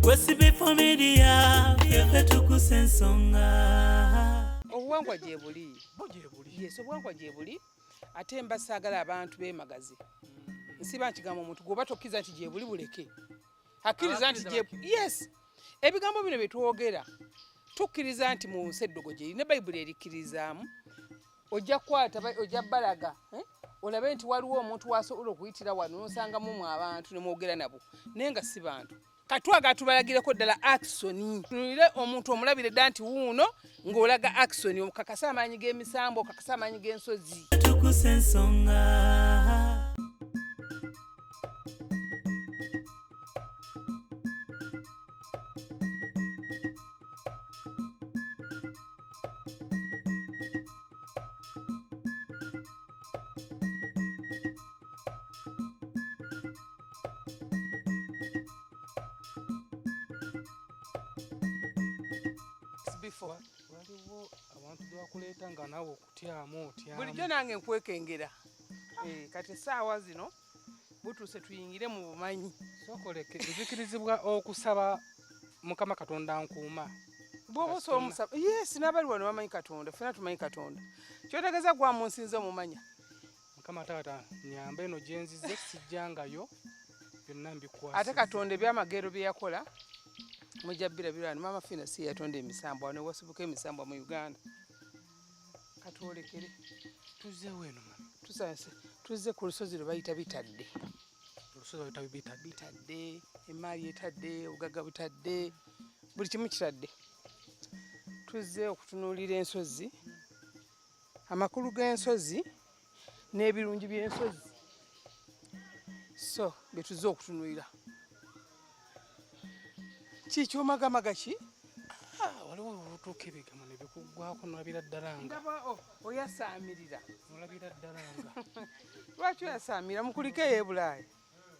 Kwesibe Media, ffe tukusa ensonga. Obuwangwa gyebuli. Bo gyebuli. Yes, obuwangwa gyebuli. Ate mba saagala abantu beemagaze. Nsiba nkigamba omuntu gwoba tokkiriza nti gyebuli buleke. Akkiriza nti gye yes. Ebigambo bino bye twogera tukkiriza nti mu nsi eddogo gyeri ne Bayibuli erikkirizaamu. Ojja kukwata ojja balaga eh? Olabe nti waliwo omuntu wasobola okuyitira wano n'osangamu mu abantu ne mwogera nabo naye nga si bantu. Katwaga tubalagireko ddala action. Tunulire omuntu omulabire dda nti wuuno ng'olaga action, okakasa amaanyi g'emisambo, okakasa amaanyi g'ensozi. Tukusa ensonga. Before. Waliwo abantu bebakuleeta nga naawe okutyamu otyamu. Bulijjo nange nkwekengera. Kati essaawa zino butuuse tuyingire mu bumanyi. Sookoleke nzikirizibwa okusaba Mukama Katonda nkuuma. Bw'oba osobola omusaba. Yes, n'abali wano bamanyi Katonda, ffenna tumanyi Katonda. Kyotegeeza gwa mu nsinza omumanya. Mukama taata nnyamba eno gye nzize sijjangayo byonna mbikwasiza. Ate Katonda ebyamagero bye yakola mujja bbirabira wano. Maama Fiina si yatonda emisambwa wano wasibuka emisambwa mu Uganda. Katwolekere. Tuzzeewo eno mami. Tusanyuse. Tuzze ku lusozi lwe bayita Bitadde. Olusozi lwe bayita Bitadde. Bitadde, emmaali etadde, obugagga butadde, buli kimu kitadde. Tuzze okutunuulira ensozi, amakulu g'ensozi n'ebirungi by'ensozi. So bye tuzze okutunuulira. Ki ky'omagamaga ki? Waliwo olutuuka ebigambo ne bikuggwaako n'olabira ddala nga. Ndaba oyasaamirira. N'olabira ddala nga. Lwaki oyasaamira? Mukulike eyo e Bulaaya.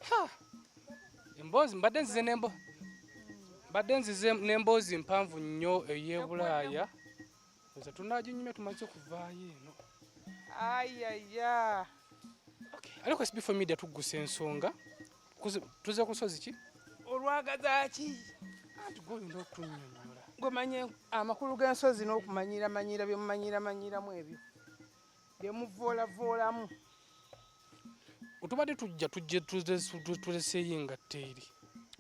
Ha! Emboozi mbadde nzize n'embo. Mbadde nzize n'emboozi mpanvu nnyo ey'e Bulaaya. Nze tunaaginyumya tumaze kuvaayo eno. Ayaya. Okay. Aliko SB4 Media tuggusa ensonga. Tuze ku nsozi ki? Olwagaza ki? Anti gwe olina okunnyonnyola. Gwe manye amakulu g'ensozi n'okumanyira manyira bye mumanyira manyiramu ebyo. Bye muvoola-voolamu. Tubadde tujja tujje tuleseeyo engatto eri.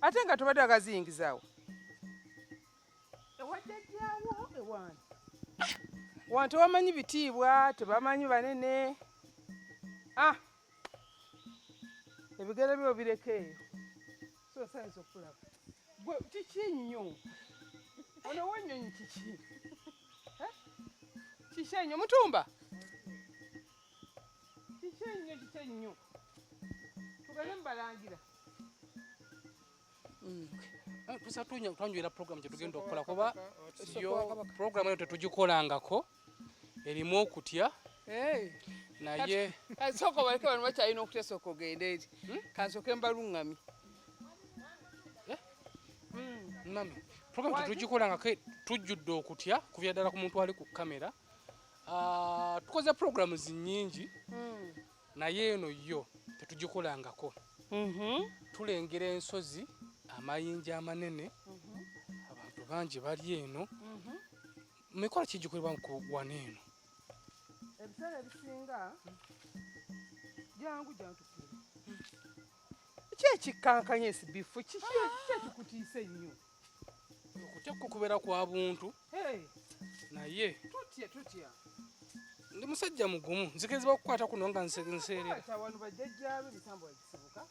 Ate nga tubadde bagaziyingizaawo. Ewa jjajjaawo ewaani. Wano tebamanyi bitiibwa, tebamanyi banene. Ah! Ebigere byo bireke eyo. So sayinza okulaba. Gwe kiki nnyo? Ono w'ennyonyi kiki? Kiki ennyo mutumba? Kiki ennyo, kiki ennyo? Tugende mubalangira. Tusa twanjulira program gye tugenda okukola kuba yo program eyo tetugikolangako, erimu okutya. Naye Sooka obaleke bano bakyalina okutya, sooka ogende eri. Kansooke mbaluŋŋamye. Mami, program tetugikolangako, tujjudde okutya kuviira ddala ku muntu ali ku kamera. Tukoze programs nnyingi, naye eno yo tetugikolangako. Tulengera ensozi, amayinja amanene, abantu bangi bali eno. Mikolo ki gikolebwa ku wano eno? Ebiseera ebisinga jangu jantukire. Ki ekikkankanya esibifu? Kiki ekikutiisa ennyo? Okutya kwo kubeera kwa buntu. Naye Tutya, tutya. Ndi musajja mugumu, nzikirizibwa okukwata kuno nga nseerera. Kwata wano bajjajjaabe emisambo bagisibuka.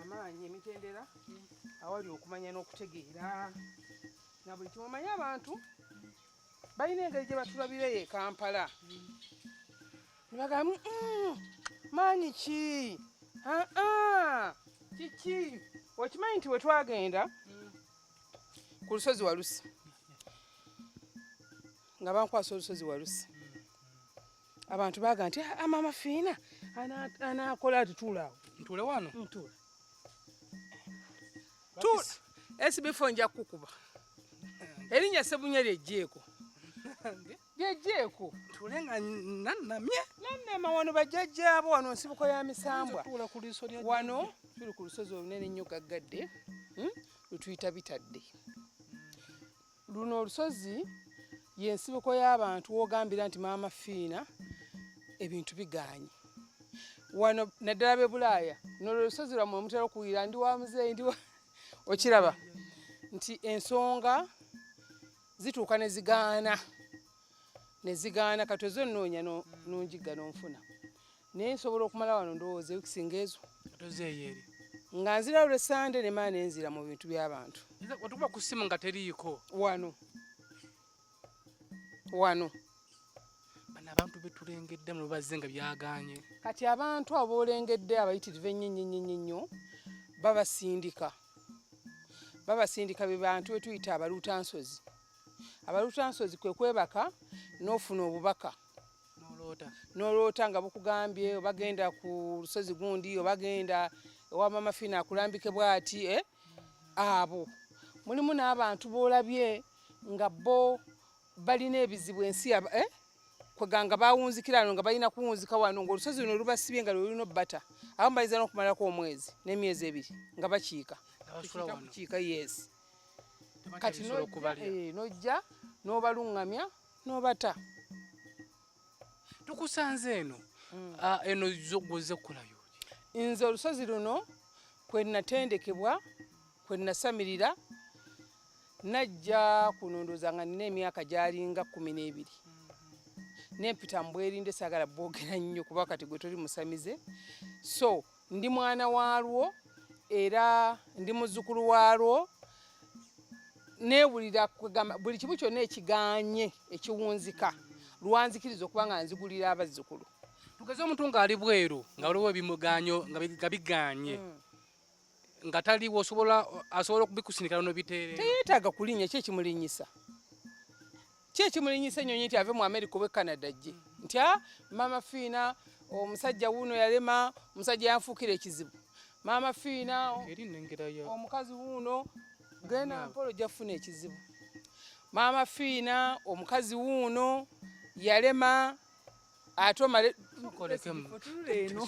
Amaanyi, emitendera, awali okumanya n'okutegeera. Na buli kimu omanyi abantu balina engeri gye batulabira eyo e Kampala. Ne bagamba, maanyi ki? Aa, kiki? Okimanyi nti bwe twagenda ku lusozi Walusi, nga bankwasa olusozi Walusi, abantu baagamba nti, Maama Fiina anaakola ati, tuula awo. Ntuule wano? Ntuula. Tuula. SB4 nja kukukuba. Erinnya Ssebunya lyeggyeko. Lyeggyeko. Ntuule nga nannamye. Nannama wano bajjajjaabo wano nsibuko ya misambwa. Tuula ku liiso lya Wano tuli ku lusozi olunene ennyo gaggadde. lwetuyita Bitadde. Luno olusozi yensibuko y'abantu wogambira nti Maama Fiina ebintu biganye wano, naddala b'e Bulaaya. Nolwo olusozi lwammwe mutera okuwulira ndi wa muzeeyi, ndi wa okiraba nti ensonga zituuka ne zigaana ne zigaana. Kati ozonnoonya nonjigga n'onfuna, naye nsobola okumala wano ndowooza ewikisinga ezo. Tozeeyo eri. Nga nzira lwesande ne maa nenzira mu bintu by'abantu. Otukuba ku ssimu nga teriiko. Wano wano. Bano abantu betulengedde muno bazze nga byagaanye. Kati abantu abo boolengedde abayitirivu ennyo ennyo ennyo ennyo nnyo babasindika, babasindika be bantu betuyita abaluutansozi. Abaluutansozi kwe kwebaka n'ofuna obubaka n'oloota, n'oloota nga bukugambye obagenda ku lusozi gundi, obagenda ewa Mama Fiina akulambike bw'ati, eh? Abo mulimu n'abantu b'olabye nga bo balina ebizibu ensi, eh? Kweganga bawunzikira wano nga balina kuwunzika wano ng'olusozi luno lubasibye nga lwe lulina obbata. Abamu bayinza n'okumalako omwezi n'emyezi 2 nga bakiika. Nga basula wano. Kukiika, yes. Tebatya Kati ebisolo n'ojja okubalya. N'ojja n'obaluŋŋamya n'obata. Tukusanze eno. Eno zo gw'ozze kukolayo ki? Nze olusozi luno kwe natendekebwa, kwe nasamirira, najja kuno ndowooza nga nina emyaka gy'alinga 12. Nempita mu bwerinde, saagala boogera nnyo kuba kati gwe toli musamize. So ndi mwana waalwo era ndi muzzukulu waalwo. Neewulira kwegamba buli kimu kyonna ekigaanye ekiwunzika lwanzikiriza okuba nga nzigulira abazzukulu. Tugeze omuntu ng'ali bweru nga waliwo ebimugaanyo nga bigaanye nga taliwo, asobola okubikusindika n'obiteerera. Teyeetaaga kulinnya. Ki ekimulinnyisa? Ki ekimulinnyisa ennyonyi nti ave mu America oba e Canada ajje nti a Maama Fiina omusajja wuuno yalema, omusajja yanfuukira ekizibu, Maama Fiina Eri nnengerayo. omukazi wuuno, genda mpola ojja kufuna ekizibu. Maama Fiina omukazi wuuno yalema ate omale Sokolekemu. Tunula eno.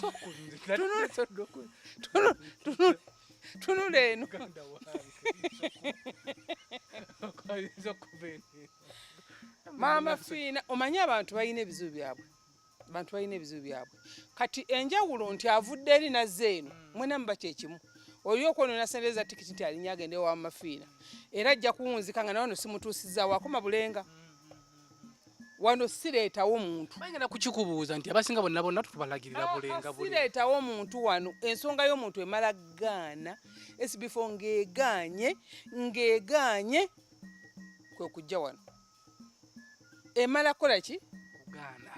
Tunula eno. Muganda wange. Ayinza okuba eno. Maama Fiina, omanyi abantu balina ebizibu byabwe, abantu balina ebizibu byabwe. Kati enjawulo nti avudde eri nazza eno, mwena muba kyekimu. Oli okwonoona sente za tikiti nti alinnya agende ewa Maama Fiina, era ajja kuwunzika nga nawano simutuusizaawo, akoma bulenga wano sireetawo muntu. Bayingana kukikubuuza nti abasinga bonna bonna tutubalagirira bulenga bulenga. Sireetawo muntu wano. Ensonga y'omuntu emala gaana SB4 ng'egaanye ng'egaanye kwe kujja wano emala kukola ki? Kugaana.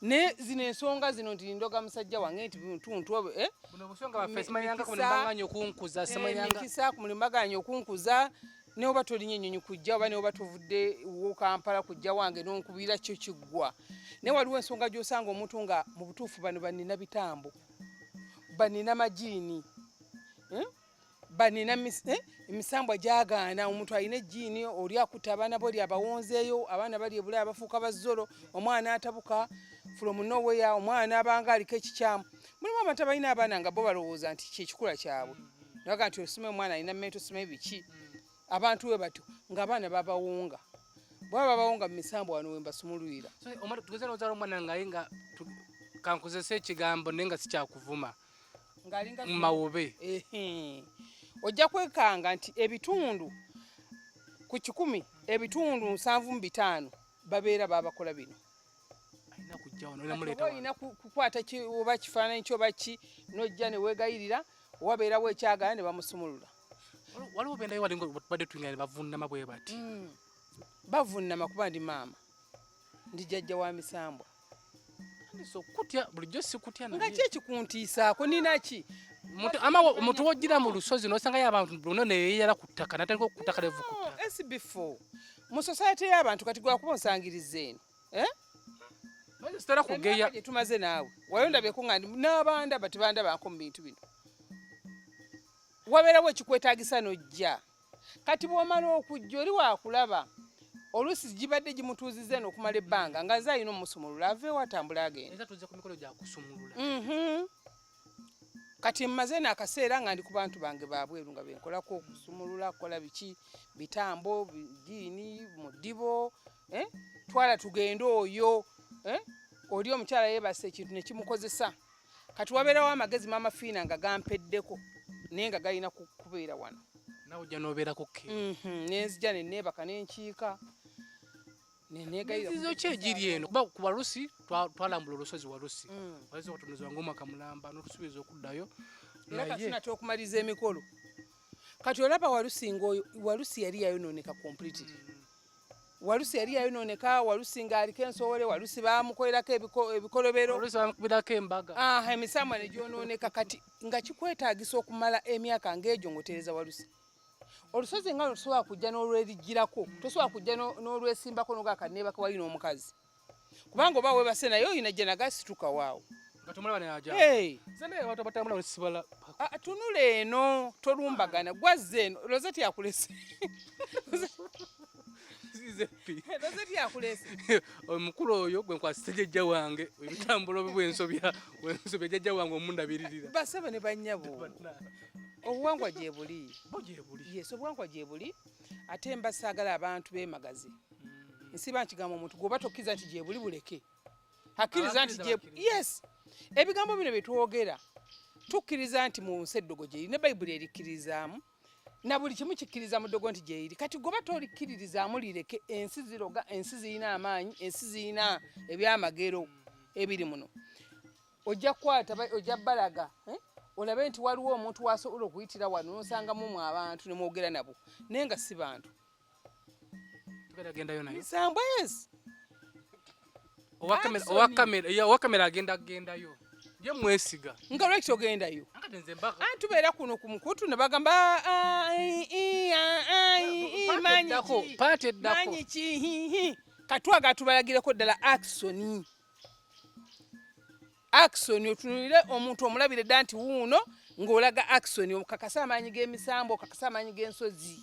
Naye zino ensonga zino nti ndoga musajja wange nti ntuntu eh? Buno obusonga bwaffe simanyanga ku mulimu baganye okunkuza, simanyanga. Mikisa ku mulimu baganye okunkuza, ne oba tolinnya ennyonyi kujja oba ne oba tovudde wo Kampala kujja wange n'onkubira kyo kiggwa. Naye waliwo ensonga gy'osanga omuntu nga mu butuufu bano banina bitambo, banina majiini, Banina emisambwa gyagaana. Omuntu alina ejjiini, oli akutta abaana bo, oli abawonzeeyo, abaana bali e Bulaaya bafuuka bazzolo, omwana atabuka from nowhere, omwana abanga aliko ekikyamu. Mulimu abantu abalina abaana nga bo balowooza nti kyekikula kyabwe, nabaga nti osime omwana alina mental, osime biki. Abantu we batyo ng'abaana babawonga, bwaba babawonga mu misambwa wano we mbasumulwira. So, omwana tugeze n'ozaala omwana nga ye nga kankozese ekigambo naye nga sikyakuvuma. Ng'alinga Mu mawube. Ehe. Ojja kwekanga nti ebitundu ku 100, ebitundu 75 babeera babakola bino. Alina kujja wano, Kati namuleeta oba wano. olina kukwata ki, oba kifaananyi ki oba ki, n'ojja ne weegayirira, wabeerawo ekyagala ne bamusumulula. Waliwo bendayo wali nga tubadde tuyingira ne bavunnama bwe bati. Bavunnama kuba ndi maama, ndi jjajja wa misambwa. Tandise okutya, bulijjo sikutya Nga naye. ki ekikuntiisaako, nina ki? Omuntu w'ojjira mu lusozi n'osangayo abantu bonna ne yeeyala ku ttaka, n'atandika okutta levu ku No, ttaka. SB4 mu society y'abantu kati gwakuba onsangiriza eno. Maze sitera kugeya. Emyaka gye tumaze naawe wali ondabyeko nga ndi n'abandaba tebandabako mu bintu bino. Wabeerawo ekikwetaagisa n'ojja. Kati bw'omala okujja oli waakulaba oluusi gibadde gimutuuzizza eno okumala ebbanga nga nze alina omusumulula aveewo atambule agende. Era tuzze ku mikolo gya kusumulula. Kati mmaze n'akaseera nga ndi ku bantu bange babweru nga benkolako okusumulula, kukola biki, bitambo, bijiini, mudibo, eh? Twala tugende oyo, eh? Oli omukyala yeebase ekintu ne kimukozesa. Kati wabeerawo amagezi Maama Fiina nga gampeddeko naye nga galina kubeera wano. Nawe ojja n'obeerako ke. Nenzija ne neebaka ne nkiika. Ne neegayirira. Mizizo ki egiri eno? Kuba ku Walusi twalambula olusozi Walusi. Walusi watunuzibwa ng'omwaka mulamba n'otusuubiza okuddayo. Era kati tunatera okumaliriza emikolo. Kati olaba Walusi ng'oyo, Walusi yali yayonooneka completely. Walusi yali yayonooneka, Walusi ng'aliko ensowole, Walusi baamukolerako ebikolobero. Walusi baamukubirako embaga. Aha, emisambwa ne gyonooneka. Kati nga kikwetaagisa okumala emyaka ng'egyo ng'otereeza Walusi. Olusozi nga tosobola kujja n'olwerigirako, tosobola kujja n'olwesimbako n'ogamba kati neebaka wali n'omukazi. Kubanga oba weebase naye oyina gye nagasituka waawo. Nga tomulaba naye aja. Hey. Nze naye abantu abatambula ne sibala. Ah, tunula eno, tolumbagana. Gwazze eno, Rosette yakulese. Rosette yakulese. Omukulu oyo gwe nkwasise jjajja wange, ebitambula obi bwensobya, bwensobya jjajja wange omundabiririra. Basebo ne bannyabo. Obuwangwa gye buli. Bo gye buli. Yes, obuwangwa gye buli. Ate mba saagala abantu beemagaze. Nsiba nkigamba omuntu gw'oba tokkiriza nti gye buli buleke. Akkiriza nti gye yes. Ebigambo bino bye twogera tukkiriza nti mu nsi eddogo gye liri, ne Bayibuli erikkirizaamu, na buli kimu kikkiriza mu ddogo nti gye liri. Kati gw'oba tolikkiririzaamu lireke, ensi ziroga, ensi zirina amaanyi, ensi zirina ebyamagero ebiri muno. Ojja kukwata, ojja balaga, olabe nti waliwo omuntu w'asobola okuyitira wano n'osangamu mu abantu ne mwogera nabo, naye nga si bantu. Tugenda gendayo nayo. Misambwa, yes. Owa kamera agenda gendayo. Ye mwesiga. Nga lwaki togendayo? Akati nze mbaka. Anti tubeera kuno ku mukutu ne bagamba, manyi ki? Paati eddako. Manyi ki? Hi, hi. Katwaga tubalagireko ddala action. Action otunulire omuntu omulabire dda nti wuuno ng'olaga action, okakasa amaanyi g'emisambo, okakasa amaanyi g'ensozi.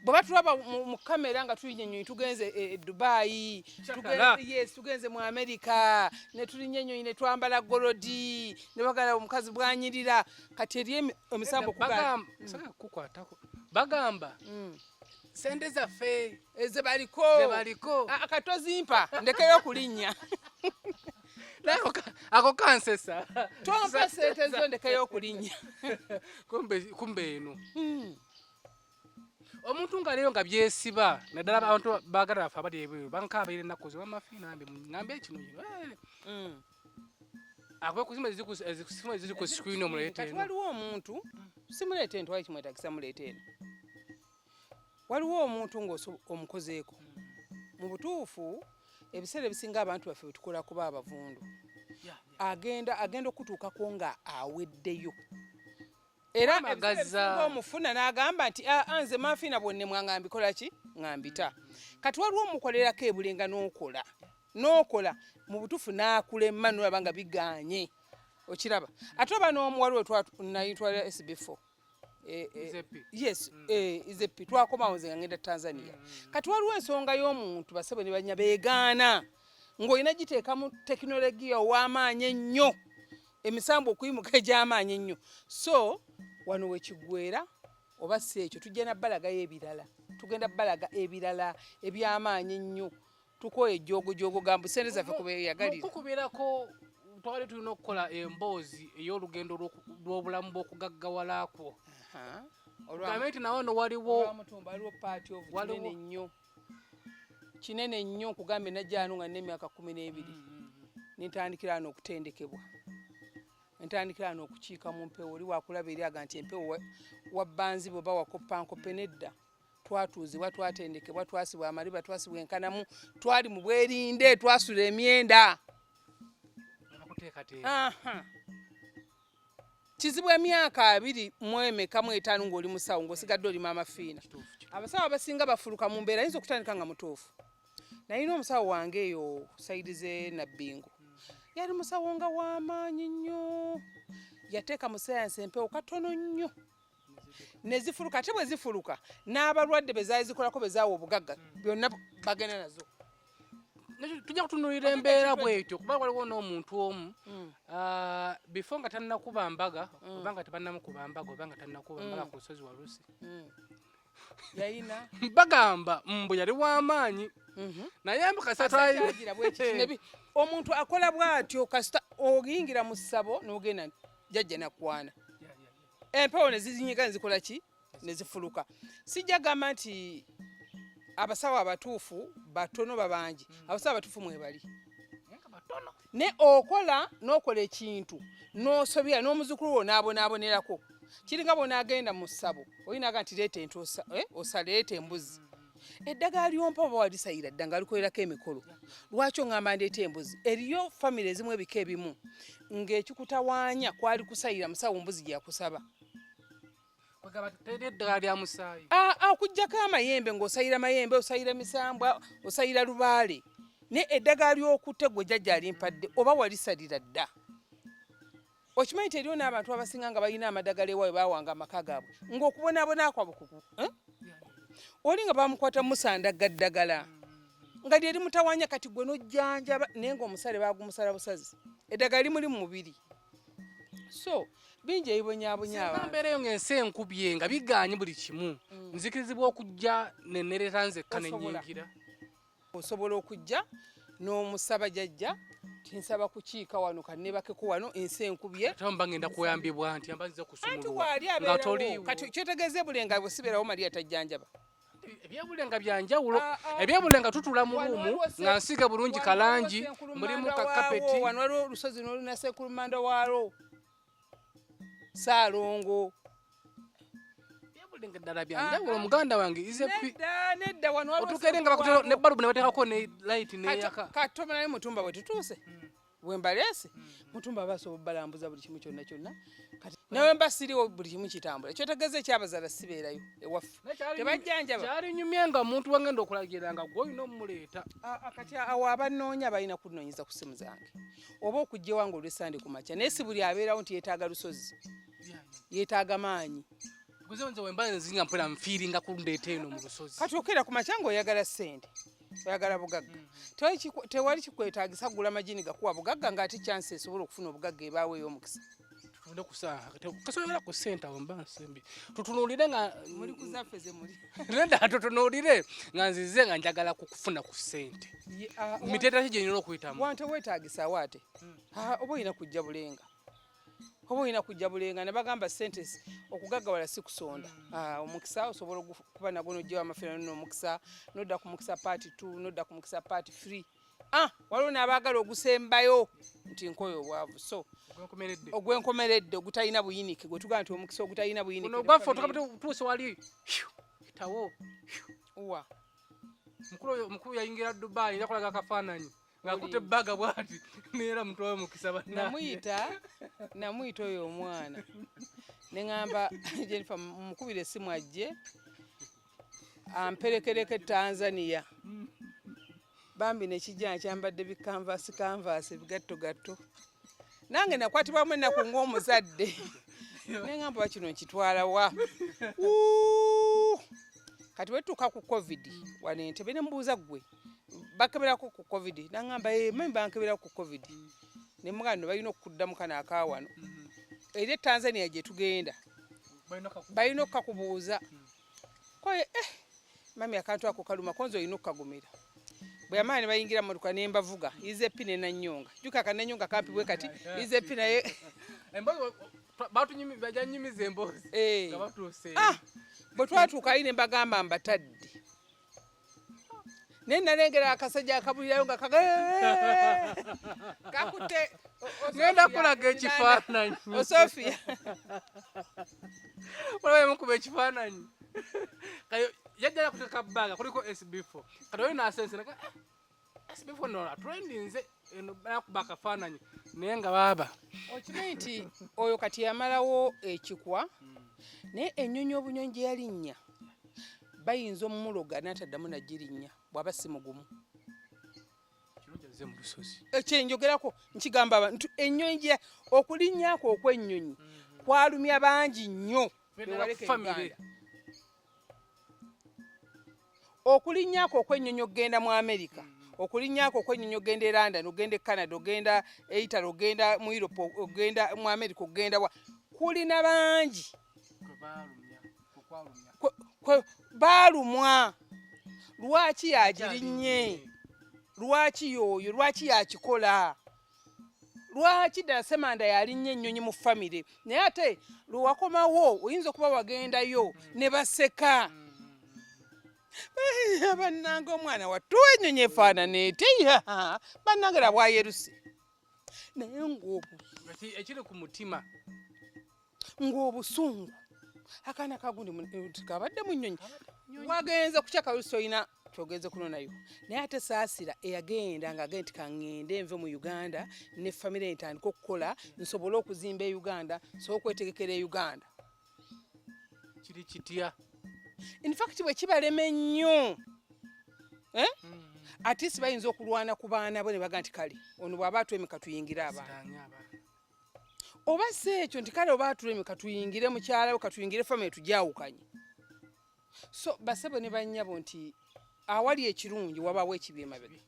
Bwe batulaba mu kamera nga tulinnya ennyonyi tugenze e Dubai, Kyakala. yes, tugenze mu America, ne tulinnya ennyonyi ne twambala golodi, ne bagala omukazi bw'anyirira. Kati eri emisambo Sagala kukwatako. Bagamba, sente zaffe ze baliko. Ze baliko. Katozimpa, ndekeyo okulinnya. Ako kansesa. Tompa sente zo ndekeyo okulinnya. Kumbe eno. Omuntu nga leero nga byesiba, naddala abantu baagala baffe abali ebweru, bankaabira ennaku zo, Mama Fiina nambe, ngambe kino kino. Akube ku simu eziri ku screen omuleete Kati eno. waliwo omuntu, simuleete eno, tewali kimwetaagisa muleete eno. Waliwo omuntu omukozeeko. Mu butuufu, ebiseera ebisinga abantu baffe bwe tukola kuba abavundu. Agenda okutuukako nga aweddeyo. Era Amagaza. ebiseera ebisinga omufuna n'agamba nti, nze Mama Fiina bwonne mwanga mbikola ki? Ngambita. Kati waliwo omukolerako ebulenga n'okola. N'okola mu butuufu n'akulema n'olaba nga bigaanye. Okiraba? Ate oba n'omu waliwo nayitwalira SB4. Izepi. Yes, Izepi. Twakomawo nze nga ngenda Tanzania. Kati waliwo ensonga y'omuntu basebo ne bannya beegaana ng'olina giteekamu tekinologiya ow'amaanyi ennyo, emisambu okuyimuka egy'amaanyi ennyo. So wano we kiggweera oba si ekyo tujja na balagayo ebirala, tugenda balaga ebirala eby'amaanyi ennyo. Tukooye ejjoogojoogo gambu ssente zaffe kubeeyagalira. Kukubeerako twali tulina okukola emboozi ey'olugendo lw'obulamu bw'okugaggawala kwo. Tugambe nti nawe no waliwo Olwamutumba, waliwo part of Waliwo kinene nnyo. Kinene nnyo nkugambye najja wano nga nina emyaka 12. Nentandikira wano okutendekebwa. Ntandikira wano okukiika mu mpewo, oli wakulaba eri aga nti empewo wa bbanzi bw'oba wakoppankoppe nedda. Twatuuzibwa, twatendekebwa, twasibwa amaliba, twasibwa enkanamu, twali mu bwerinde, twasula emyenda. Bakuteekateeka. Kizibu emyaka abiri mu emeka mu etaano ng'oli musawo ng'osigadde oli Maama Fiina. Abasawo abasinga bafuluka mu mbeera, ayinza okutandika nga mutuufu. Nalina omusawo wange eyo side z'e Nabbingo. Yali musawo nga w'amaanyi nnyo. Yateeka mu sayansi empewo katono nnyo. Ne zifuluka, ate bwe zifuluka n'abalwadde be zaali zikolako be zaawa obugagga byonna bagenda nazo. Tujja kutunuulira embeera bwetyo kuba waliwo n'omuntu omu before nga tannakuba mbaga, oba nga tebannamukuba mbaga, oba nga tannakuba mbaga ku lusozi Walusi. Yayina Bagamba mbu yali w'amaanyi, naye mbu kasita Asajja bwekiti omuntu akola bw'atyo, kasita oyingira mu ssabo n'ogenda jjajja nakwana, empewo ne zizinyiga ne zikola ki, ne zifuluka. Sijja gamba nti abasawo abatuufu batono babangi, abasawo abatuufu mwebali, batono. Ne okola n'okola ekintu n'osobya n'omuzukulu wo n'abonaabonerako. Kiringa bw'onaagenda mu ssabo, olinaga nti leeta ente osale, leeta embuzi. Eddagala lyompa oba walisayira dda nga likolerako emikolo, lwaki oŋŋamba ndeeta embuzi? Eriyo famire ezimu, ebika ebimu, ng'ekikutawaanya kwali kusayira musawo mbuzi gye yakusaba. Kwegamba teri eddagala lya musaayi. Okugjako amayembe, ng'osayira mayembe, osayira misambwa, osayira lubaale, naye eddagala ly'okutte gwe jjajja alimpadde oba walisalira dda. Okimanyi nti eriyo n'abantu abasinga nga balina amadagala ewaabwe bawanga amaka gaabwe, ng'okubonaabona kwabwe kuku, eh? Oli nga bamukwata musandagga ddagala nga lye limutawanya, kati gwe n'ojjanjaba, naye ng'omusale bagumusala busazi, eddagala limuli mu mubiri. So bingi ebibonyaabonya Singa abantu. mbeera eyo ng'ensi enkubye nga biganye buli kimu, nzikirizibwa okujja nenereta nzekka? Osobola. Nenyingira? Osobola okujja n'omusaba jjajja tinsaba kukiika wano, kannebakeko wano, ensi enkubye. Ate mba ngenda kuyambibwa nti amba nzize Anti kusumululwa waali nga abeerawo. toliiwo. Kati kyotegeeza ebulenga bwe sibeerawo Mariya tajjanjaba? Ebyebulenga byanjawulo. Ah, ah. Ebyebulenga tutula mu Wano ruumu waliwo nga nsiige bulungi wano kalangi, waliwo Ssenkulumanda mulimu waawo, kakapeti. Wano waliwo olusozi n'oluna Ssenkulumanda waalwo Saalongo. Ebyebulenga ddala byanjawulo, muganda wange izepi. Nedda, nedda, wano waliwo Otuuka eri nga bakutera Ssenkulumanda. ne balubu ne bateekako ne light neyaka. Kati mutumba bwe tutuuse bwe mbaleese mutumba, basobola obbalambuza buli kimu kyonna kyonna. Kati nawe mba siriwo, buli kimu kitambula. Kyotegeeza ekyabazaala sibeerayo ewaffe, tebajjanjaba. Kyalinyumye nga omuntu wangenda okulagira nga gwe olina omumuleeta. Kati awo abanoonya balina kunoonyeza ku simu zange oba okujja ewange olw'essande ku makya, naye si buli abeerawo nti yeetaaga lusozi, yeetaaga maanyi. Guze nze wemba nzinga mpera nfiiringa kundeeta eno mu lusozi. Kati okeera ku makya ng'oyagala ssente, oyagala bugagga. Tewali kikwetaagisa kugula magini gakuwa bugagga ng'ate chance esobola okufuna obugagga ebaawo ey'omukisa. Tutunde ku saaha kasobola ku ssente awo mba nsembi tutunuulire nga Muli ku zaffe ze muli. Nedda, tutunuulire nga nzize nga njagala kukufuna ku ssente, miteeta ki gye nina okuyitamu? Wante weetaagisaawo ate. Oba olina kujja bulenga, oba olina kujja bulenga ne bagamba ssente okugaggawala si kusonda. Omukisa osobola okuba nagwo n'oggyawo amafeera n'omukisa n'odda ku mukisa part 2, n'odda ku mukisa part 3. Waliwo n'abaagala ogusembayo nti nkoyo obwavu, so Ogwenkomeredde. Ogwenkomeredde ogutalina buyinike, gwe tugamba nti omukisa ogutalina buyinike. Guno ogwaffe otuka tuuse wali tawo. Wa? Mukulu yayingira Dubai, yakolaga akafaananyi ng'akutte ebbaga bw'ati neera mutwawe mukisa bannange. Namuyita oyo omwana ne ŋŋamba Jennifer mukubire essimu ajje amperekereko e Tanzania. Bambi nekijja nkyambadde bikanvaasi kanvaasi, ebigattogatto, nange nakwatibwamu ennaku ng'omuzadde ne ŋŋamba oba kino nkitwala wa? Wuuu! Kati bwe tutuuka ku COVID wano Entebbe ne mubuuza, ggwe bakeberako ku COVID? Naŋŋamba, "Eh, mami, bankeberako ku COVID." Ne mugamba nno balina okukuddamu kano akawano eri e Tanzania gye tugenda. Balina okukakubuuza koye, mami, akantu ako kaluma konze, olina okukagumira. Bwe yamala ne bayingira mu motoka ne mbavuga izepi ne Nanyonga, jjuka kananyonga kampi bwe kati izepi naye. Emboozi bajanyumiza emboozi nga batuuse. Bwe twatuuka ayi ne mbagamba mbatadde, naye nalengera akasajja akabulirayo nga kakutte Ngenda kulaga ekifaananyi. Osofia. Waliwo emukuba ekifaananyi. Kale yajja kuteeka bbaaga kuliko SB4, kati oyo nasense naga SB4 no trendinze eno, nakuba akafaananyi naye nga baaba. Okimanyi nti oyo kati yamalawo ekikwa, naye ennyonyi obunyonyi gye yalinnya bayinza omumuloga n'ataddamu nagirinnya bw'aba si mugumu. Kirungi azze mu lusozi. Ekyenjogerako nkigamba abantu, ennyonyi gye okulinnyako okw'ennyonyi kwalumya bangi nnyo. Bewaleka e Family. Uganda. Okulinnyako okw'ennyonyi okugenda mu Amerika. Okulinnyako okwennyonyi ogenda e London, ogenda e Canada, ogenda e Italy, ogenda mu Europe, ogenda mu America, ogenda wa, kulina bangi baalumwa. Lwaki yagirinnye? Lwaki yoyo? Lwaki yakikola? Lwaki ddala Semanda yalinnya ennyonyi mu famire? Naye ate lwewakomawo oyinza okuba wagendayo ne baseka, bannange omwana wattu ennyonyi efaanana etya, bannange la bwayeruse. Naye ekiri ku mutima ng'obusungu, akaana kagundi kabadde mu nnyonyi, wagenze kukyakalusi, olina kyogenze kunonayo. Naye ate saasira eyagenda ng'agenda nti kaŋŋende nve mu Uganda ne famire ntandike okukola, nsobole okuzimba e Uganda, nsobole okwetegekera e Uganda. Kiri kitya? In fact bwe kibalema ennyo, at least bayinza okulwana ku baana bo ne baga nti kale ono bw'aba atwemeka tuyingire abaana, oba si ekyo nti kale oba atuleme katuyingire mukyala we, katuyingire famire tujawukanye. So basebo ne bannyabo, nti awali ekirungi wabaawo ekibi emabega.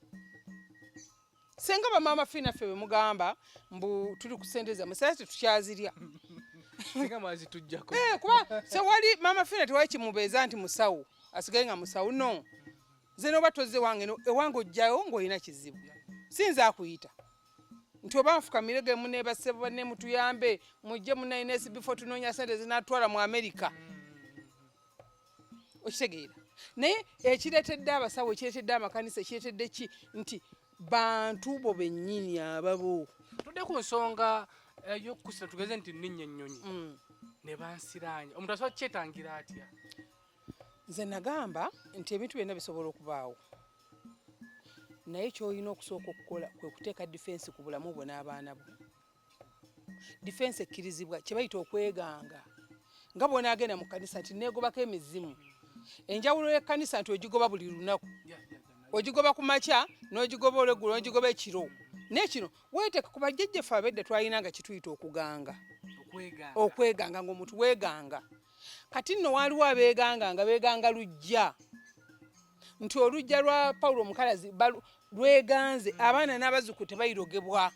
Senga bamaama Fiina ffe bwe mugamba mbu tuli ku ssente zammwe, sasa tetukyazirya. Kuba sewali maama Fiina tewali kimubeeza nti musawo asigaye nga musawo. No nze noba tozze wange, ewange ojjayo ng'olina kizibu, sinza akuyita nti oba nfukamire ge munebasebo banne mutuyambe mujje munayina before tunoonya sente zinatwala mu America. Okitegeera? Naye ekireetedde abasawo, ekireetedde amakanisa, ekireetedde ki nti bantu bo bennyini ababo. Tudde ku nsonga ey'okukusira. Tugeze nti nninnya ennyonyi ne bansiranya, omuntu asobola kukyetangira atya? Nze nagamba nti ebintu byonna bisobola okubaawo, naye kyolina okusooka okukola kwe kuteeka defense ku bulamu bwo n'abaana bo. Defense ekkirizibwa kye bayita okweganga, nga bw'onaagenda mu kkanisa nti neegobako emizimu. Enjawulo y'ekkanisa nti ogigoba buli lunaku, ogigoba ku makya n'ogigoba olweggulo n'ogigoba ekiro. Naye kino weeteeka ku bajjajjaffe ab'edda, twalina nga kituyita okuganga, okweganga, ng'omuntu weeganga. Kati nno waaliwo abeeganga nga beeganga luggya, nti oluggya lwa Pawulo Omukalazi lweganze, abaana n'abazzukulu tebayirogebwa.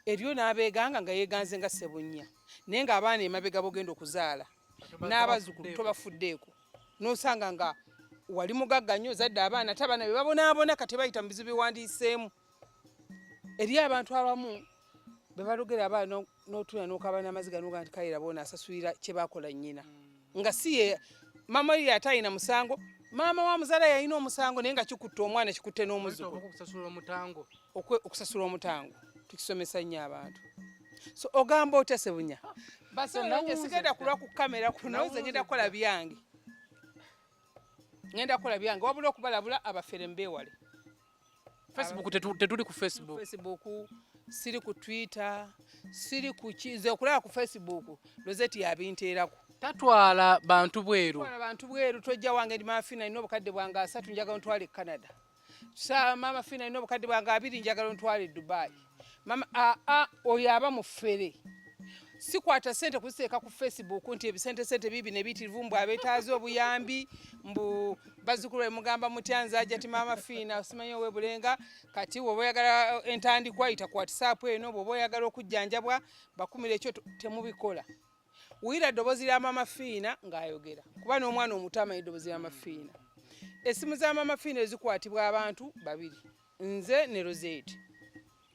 Eriyo n'abeeganga nga yeeganze nga Sebunnya, naye ng'abaana emabega bogenda okuzaala n'abazzukulu tobafuddeeko, n'osanga nga wali mugagga nnyo, ozadde abaana, ate abaana be babonaabona kati bayita mu bizibu biwandiiseemu. Eri abantu abamu be balogera abaana n'otuula n'okaba n'amaziga n'ogaa nti kayira boona asasulira kye baakola nnyina, nga si ye maama ye ate alina musango, maama wa muzaala yalina omusango, naye nga kikutte omwana, kikutte n'omuzzukulu. Okusasula omutango tukisomesa nnyo abantu. So ogamba otya Sebunya? Sigenda kulwa ku kamera kuno, nze ngenda kukola byange, ngenda kukola byange, wabula okubalabula abafere mbeewale. Facebook tetuli ku Facebook. Facebook siri, ku Twitter siri, ku nze okulaba ku Facebook Rosette yabinteerako. Tatwala bantu bweru. Twala bantu bweru, tojja wange ndi Maama Fina, nina obukadde bwange 30, njagala ntwale e Canada. Sa Maama Fina, nina obukadde bwange 20, njagala ntwale e Dubai. Mama aa, oyo aba mufere. Sikwata sente kuziteeka ku Facebook nti ebisente sente bibi nebiyitirivu, mbu abeetaaze obuyambi, mbu bazzukulu be mugamba mutya, nze ajja ti Maama Fiina simanyi owebulenga. Kati bw'oba oyagala entandikwa yita ku WhatsApp eno, bw'oba oyagala okujjanjabwa bakumira ekyo, temubikola. Wulira eddoboozi lya Maama Fiina ng'ayogera, kuba n'omwana omuto amanyi eddoboozi lya Maama Fiina. Essimu za Maama Fiina ezikwatibwa abantu babiri, nze ne Rosette,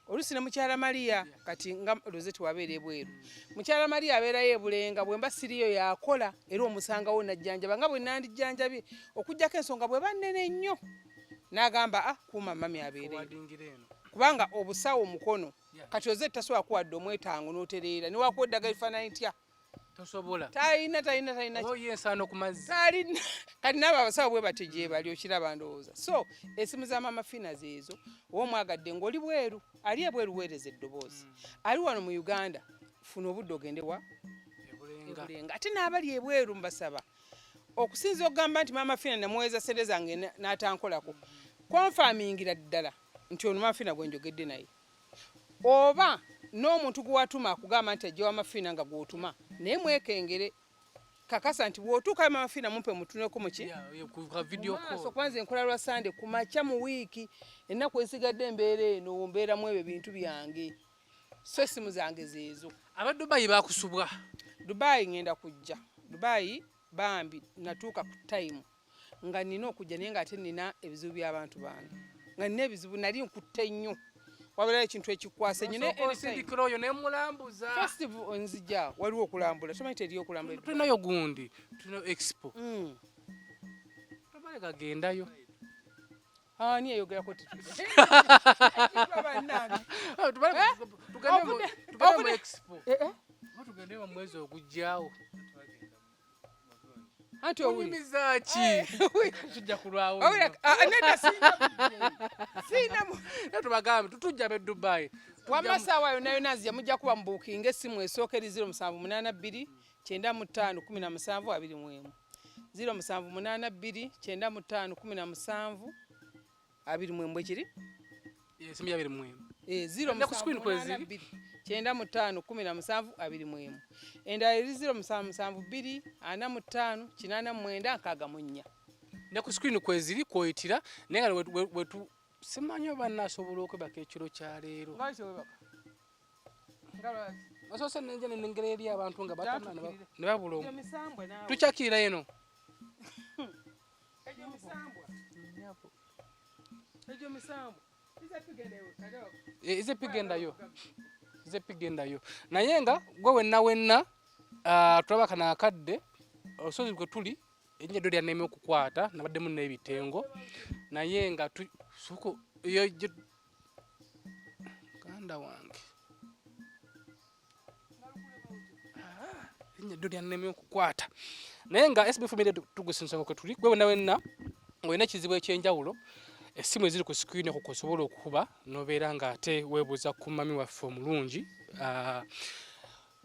oluusi ne mukyala Maria. Kati nga Rosette wabeera ebweru, mukyala Maria abeerayo ebulenga. Bwe mba siriyo yakola, era omusangawo najjanjaba nga bwe nandijjanjabye, okugjako ensonga bwe bannene nnyo n'agamba, "Ah, kuuma mami abeereyo," kubanga obusawo mukono. Kati Rosette tasobola kuwadde omwetango n'otereera newakuwa eddagala lifaananyi tya. Tosobola. Talina, talina, talina. Oba ensaano ku mazzi. Talina. Kati naabo abasawo bwe batyo gye bali, okiraba ndowooza. So esimu za Mama Fina zeezo. Oba omwagadde ng'oli bweru, ali ebweru weereza eddoboozi, ali wano mu Uganda funa obudde ogende wa Ebulenga. Ate n'abali ebweru mbasaba okusinza okugamba nti Maama Fina namuweeza sente zange n'atankolako, confirmingira ddala nti ono Maama Fina gwe njogedde naye, oba n'omuntu gwe watuma akugamba nti ajja wa Mafiina nga gw'otuma, naye mwekengere. Kakasa nti bw'otuukayo Mama Fiina mumpe mutuneko muki ku ka video maaso call. Kwanza enkola lwa Sande ku makya mu wiiki, ennaku esigadde embeera eno mbeeramu ebyo bintu byange, so essimu zange zeezo. Aba Dubai bakusubwa. Dubai ngenda kujja. Dubai bambi natuuka ku time nga nina okujja, naye ng'ate nina ebizibu by'abantu bange, nga nina ebizibu, nali nkutte nnyo, wabulayo ekintu ekikwasa ennyo. Naye Osooka anytime. osindikira oyo nemulambuza. Festival nzija, waliwo okulambula, tomanyi teriyo okulambula e Dubai. Tulinayo gundi, tulinayo expo. Tumale gagendayo. Ani eyogerako ti bannange? Ah, Eh? tugende mu expo. Eh, eh. Oba tugende mu mwezi ogujjawo. Anti owulira. Onyumiza ki? Tujja kulwawo. Owulira, ah, nedda, siina siina Naye tubagambe tutujja be Dubai. Wamma saawa yonna yonna nzija, mujja kuba mubuukinga. Essimu esooka eri 0782 95 17 21, 0782 95 17 21, bwe kiri. Esimu ya 21. Eh, 0 Ne ku screen kweziri. 782 95 17 21. Endala eri 0772 45 89 64. Ne ku screen kweziri kwoyitira, naye nga wetu simanyi oba naasobola okwebaka ekiro kya leero. Lwaki tewebaka? Nga lwaki? Nasoose nenja nenengera eri abantu nga batama Gyatukirire. ne babula Egyo misambwa naawe. Tukyakirira eno. Egyo misambwa. Egyo misambwa. Iza tugendeyo, kale. Eh, ize pigendayo, ize pigendayo, naye nga gwe wenna wenna, ah, tulaba kano akadde olusozi kwe tuli erinnya ddyo lyannemye okukwata, nabaddemu n'ebitengo, naye nga soko yo muganda wange. Ah, erinnya ddyo lyannemye okukwata, naye nga SB Family tugusa ensonga kwe tuli. Gwe wenna wenna ng'olina ekizibu ekyenjawulo, essimu eziri ku screen okwo kw'osobola okukuba n'obeera ng'ate weebuuza ku mami waffe omulungi. Ah,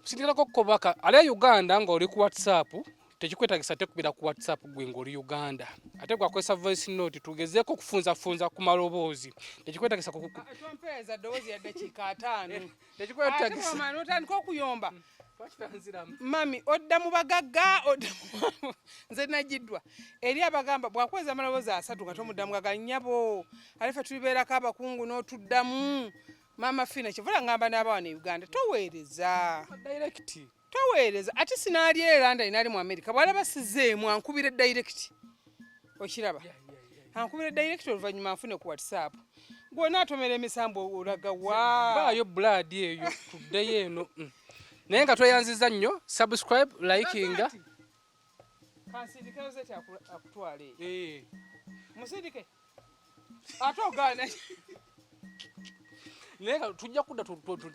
sindikirako kobaka ali e Uganda ng'oli ku WhatsApp, tekikwetagisa tekubira ku WhatsApp gwe ng'oli Uganda, ate gwakozesa voice note, tugezeeko okufunzafunza ku maloboozi, tekikwetagisa Tompeeza ddoboozi ya ddakiika 50. Ate Tekikwetagisa. bw'omala n'otandika okuyomba. Twakitanziramu. Mami, odda mu bagagga, odda nze nagiddwa eri abagamba bwakweza amaloboozi 30 nga tomuddamu, gaga nnyabo, ate ffe tulibeerako abakungu n'otuddamu. Maama Fiina, kyevula ngamba n'abawana e Uganda, toweereza. Direct. Toweereza. Ate sinaali e London, naali mu America, bw'alaba sizeemu ankubira direct, okiraba, ankubira direct, oluvannyuma nfune ku WhatsApp. Gwonna atomera emisambu olaga wa? Baayo blood eyo tuddeyo eno. Naye nga tweyanziza nnyo, subscribe, likinga. Kansindike Rosette akutwala eyo. Eh. Musindike ate ogaana. Naye nga tujja kudda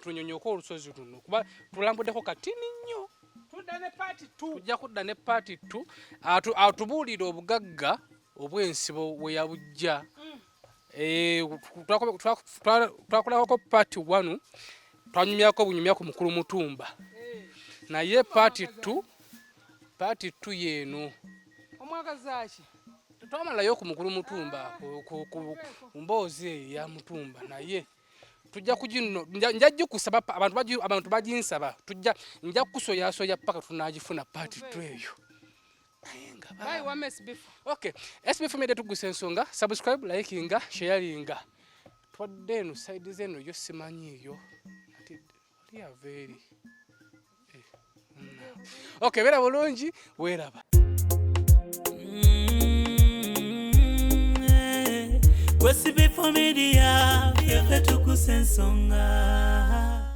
tunyonyoke olusozi luno, kuba tulambuddeko katini nnyo. Tudda ne part 2. Tujja kudda ne part 2, atubuulire obugagga obw'ensibo we yabujja. Eh, twakolako part 1, twanyumyako bunyumya ku mukulu Mutumba, naye part 2, part 2 yeeno. Omwagazaaki? Twamalayo ku mukulu Mutumba, ku mboozi eyo ya Mutumba, naye tujja kugino nja gikusaba abantu baginsaba, tujja nja kusoyasoya paka tunagifuna part 2 eyo. Naye nga Bye, wama SB. Okay, SB Media tugusa ensonga, subscribe, likinga, sharinga. Twadde eno side zeno yo simanyiiyo. Ati oli ava eri. Eh. Okay, beera bulungi, weeraba. Kwesibe Media, ffe tukusa ensonga.